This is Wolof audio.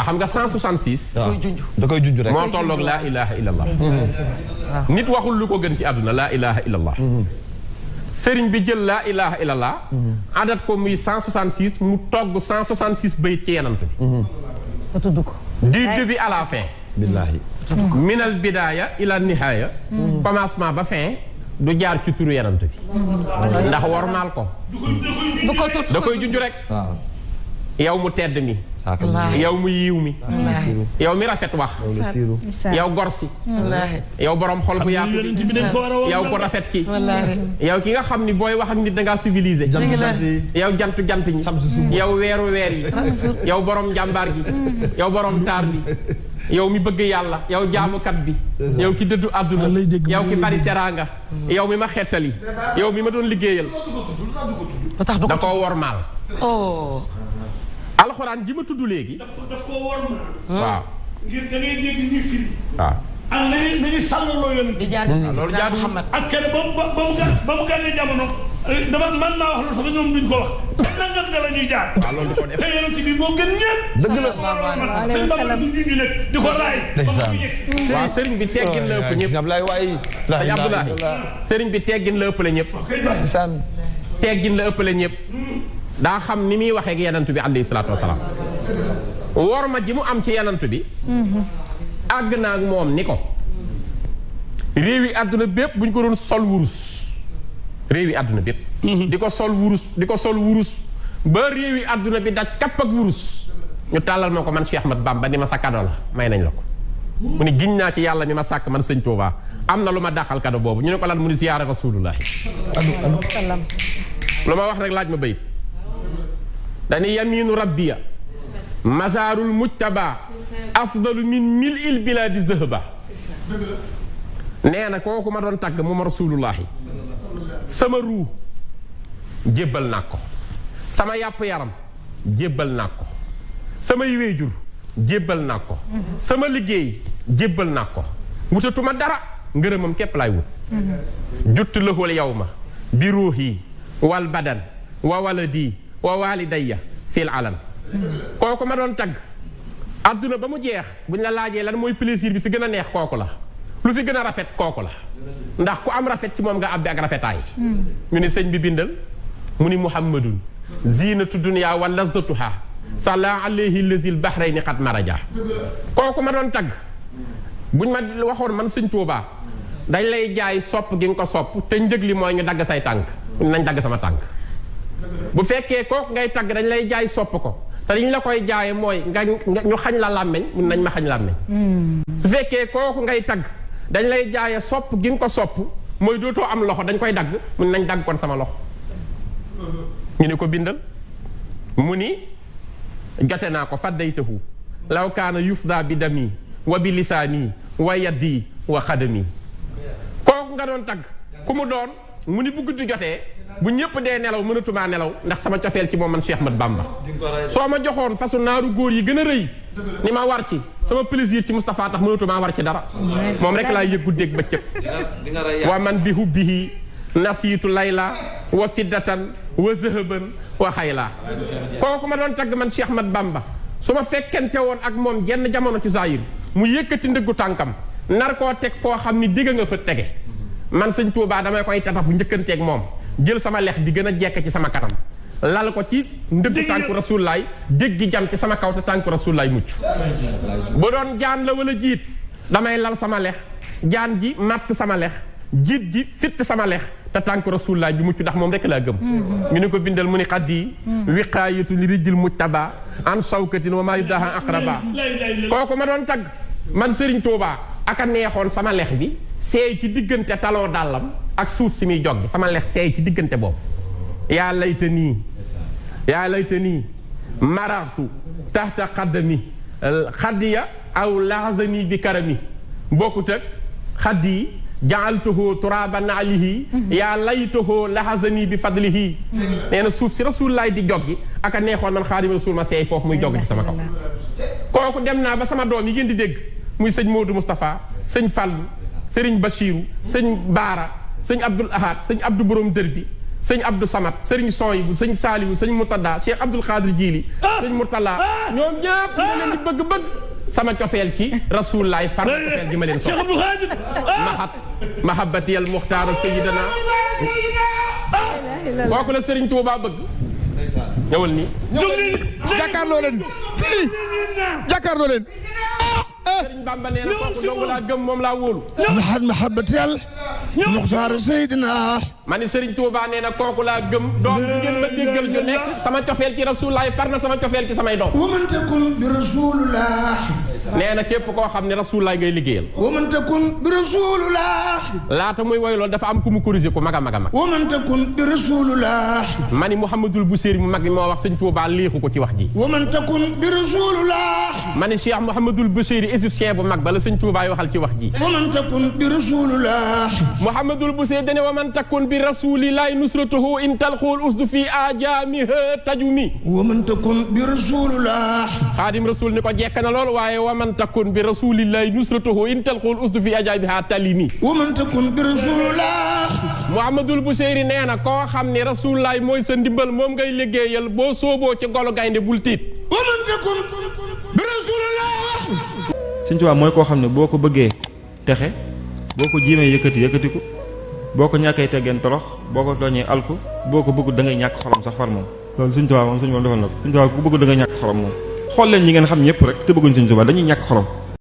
xam nga 166. da koy junj rek. moo tolloog laa ilaha illallah. nit waxul lu ko gën ci àdduna laa ilaha illallah. sëriñ bi jël laa ilaha illallah. adat ko muy 166 mu togg 166 bayit ci yenant bi. te tudd ko. du début à la fin. billaahi. minal bidaaya ila nihaaya. commencement ba fin du jaar ci turu yenant bi. ndax wormaal ko. da koy junj rek. waaw. yow mu tedd mi. yow mu yiw mi. yow mi rafet wax. yow gor si. yow borom xol bu yaatu bi. yow ko rafet ki. yow ki nga xam ni booy wax ak nit da ngaa civilisé. yow jantu jant ñi. yow weeru weer yi. yow borom njàmbaar gi. yow borom taar bi. yow mi bëgg yàlla yow jaamukat bi. yow ki dëddu àdduna. yow ki bari teraanga. yow mi ma xettali. yow mi ma doon liggéeyal. da koo wormaal. alxuraan ji ma tudd léegi. daf koo wormaal. waaw. ngir da ngay dégg ñu firi. waaw. ak nañu sàllaloo yoon. di jaar loolu jaar Muhammad. ak kenn ba mu gànnee jamono dama man maa wax loolu sax ñoom duñ ko wax. nangam da la ñuy jaar. waaw loolu du ko def te yonent bi moo gën ñëpp. dëgg la. sëñ Bamba du junj nag di ko raay. waaw sëriñ bi teggin la ëpp ñëpp. sëñ Abdoulaye sëriñ bi teggin la ëppale ñëpp. teggin la ëppale ñëpp. daa xam ni muy waxee ak yenantu bi alayhi salaatu wasalaam. wor ma ji mu am ci yenantu bi. àgg naa ak moom ni ko. réewi àdduna bépp bu ñu ko doon sol wurus. réewi àdduna bépp. di ko sol wurus ba réewi àdduna bi daj kapp ak wurus. ñu tàllal ma ko man Cheikh Ahmad Bamba ni ma sa kado la may nañ la ko. mu ni giñ naa ci yàlla mi ma sàkk man sëñ Touba am na lu ma dàqal kado boobu ñu ne ko lan mu ni ziyaara rasulullahi. lu ma wax rek laaj ma bayit dani yaminu rabbiya mazarul mujtaba afdalu min mil'il biladi zahaba. nee na kooku ma doon tagg moom rasulullahi sama ruu jébbal naa ko, sama yàpp yaram jébbal naa ko, samay wéejur jébbal naa ko, sama liggéey jébbal naa ko, wutatuma dara ngërëmam képp laay wut. juttu lahul yawma bi ruuhi wal badan wa waladi wa walidayya fil alam. kooku ma doon tagg adduna ba mu jeex buñ la laajee lan mooy plaisir bi fi gën a neex kooku la, lu fi gën a rafet kooku la, ndax ku am rafet ci moom nga abbi ak rafetaay. ñu ne sëñ bi bindal mu ni muhammadun zinatu dunya wa lazatuha salla alayhi lazil bahrayni qad maraja. kooku ma doon tagg buñ ma waxoon man sëñ Tuubaa dañ lay jaay sopp gi nga ko sopp te njëg li mooy ñu dagg say tànk nañ dagg sama tànk. bu fekkee kooku ngay tagg dañ lay jaay sopp ko te liñ la koy jaaye mooy nga ñu xañ la làmmeñ mun nañ ma xañ làmmeñ. su fekkee kooku ngay tagg dañ lay jaaye sopp gi nga ko sopp mooy dootoo am loxo dañ koy dagg mun nañ dagg kon sama loxo. ñu ne ko bindal mu ni jote naa ko faddaytahu law kaana yufda bi dami wa bi lisaani wa yaddi wa xadami. kooku nga doon tagg ku mu doon mu ni bu guddi jotee bu ñëpp dee nelaw mënatumaa nelaw ndax sama cofeel ci moom man Cheikh Ahmad Bamba. soo ma joxoon fasu naaru góor yi gën a rëy ni ma war ci sama plaisir ci Moustapha tax mënatumaa war ci dara moom rek laa yëg guddeeg bëccëg. wa man bi hubbihi nasiitu layla wa fiddatan wa zahaban wa xayla. kooku ma doon tagg man Cheikh Ahmad Bamba su ma fekkente woon ak moom jenn jamono ci zahir mu yëkkati ndëggu tànkam nar koo teg foo xam ni digg nga fa tege man sëñ Tuubaa damay koy tatafu njëkkanteeg moom jël sama lex bi gën a jekk ci sama kanam lal ko ci ndëggu tànku rasulaay déggi jam ci sama kaw te tànku rasulaay mucc. bu doon jaan la wala jiit damay lal sama lex jaan ji matt sama lex jiit ji fitt sama lex te tànku rasulaay bi mucc ndax moom rek laa gëm. ñu ne ko bindal mu ni xaddi wiqaayatu li rijjil mujtaba an sawkatin wa maa yudaha aqraba. kooku ma doon tagg man Serigne Touba aka neexoon sama lex bi seey ci diggante taloo dàllam ak suuf si muy joggi sama lex seey ci diggante boobu. yaa layta nii marartu taxta xaddami xaddiya aw laxasani bi karami bokkut ak xaddi jaaltuhu turaba naalihi yaa laytuhu laxasani bi fadlihi. nee na suuf si rasulullaay di joggi aka neexoon man xaadimu rasul ma seey foofu muy joggi ci sama kaw. kooku dem naa ba sama doom yi ngeen di dégg muy sëñ Modou Moustapha sëñ Fallou sëriñ Bachirou sëñ Baara sëñ Abdoul Ahad sëñ Abdou Borom dër bi sëñ Abdou Samad sëriñ Soyibu sëñ Saaliwu sëñ Murtada Cheikh Abdoul Khadir Jili sëñ Murtala ñoom ñëpp ñu leen di bëgg-bëgg sama cofeel ci Rasulullah far cofeel gi ma leen Cheikh Abdou Khadir mahat mahabbati al muxtaar sayyidana kooku la sëriñ Tuubaa bëgg ñëwal nii jàkkaarloo leen fii jàkkaarloo leen sëriñ Bamba nee na kooku dong laa gëm moom laa wóolu mahabbati al muxtaar sayyidina ma ni sëriñ Tuubaa nee na kooku laa gëm doom bi ngeen ma déggal ñu nekk sama cofeel ci Rasulullah far na sama cofeel ci samay doom wa man takun bi rasulullah nee na képp koo xam ne Rasulullah ngay liggéeyal wa man takun bi rasulullah laata muy woy loolu dafa am ku mu corrigé ko mag a mag a mag wa man takun bi rasulullah ma ni Mouhamadul Busiri mu mag mi moo wax sëñ Tuubaa léexu ko ci wax ji wa man takun bi rasulullah ma ni Cheikh Mouhamadul Busiri égyptien bu mag ba la sëñ Tuubaa yi waxal ci wax ji wa man takun bi rasulullah Mouhamadul Busiri dane wa man takun bi rasulillahi nusratuhu in talxul usdu fi ajamiha tajumi wa man takun bi rasulullah xaadim rasul ni ko jekk na lool waaye wa man takun bi rasulillahi nusratuhu in talxul usdu fi ajamiha talimi wa man takun bi rasulullah Mouhamadul Busiri nee na koo xam ne Rasulullah mooy sa ndimbal moom ngay liggéeyal boo sooboo ci golo gaynde bul tiit wa man takun bi rasulullah Sëñ Tuubaa mooy koo xam ne boo ko bëggee texe boo ko jiimee yëkkati ko boo ko ñàkkee teggeen torox boo ko tooñee alku boo ko bëgg da ngay ñàkk xolam sax far moom loolu Sëñ Tuubaa moom suñu moom defal na ko Sëñ Tuubaa ku bëgg da ngay ñàkk xolam moom xool leen ñi ngeen xam ñëpp rek te bëgguñ Sëñ Tuubaa dañuy ñàkk xolam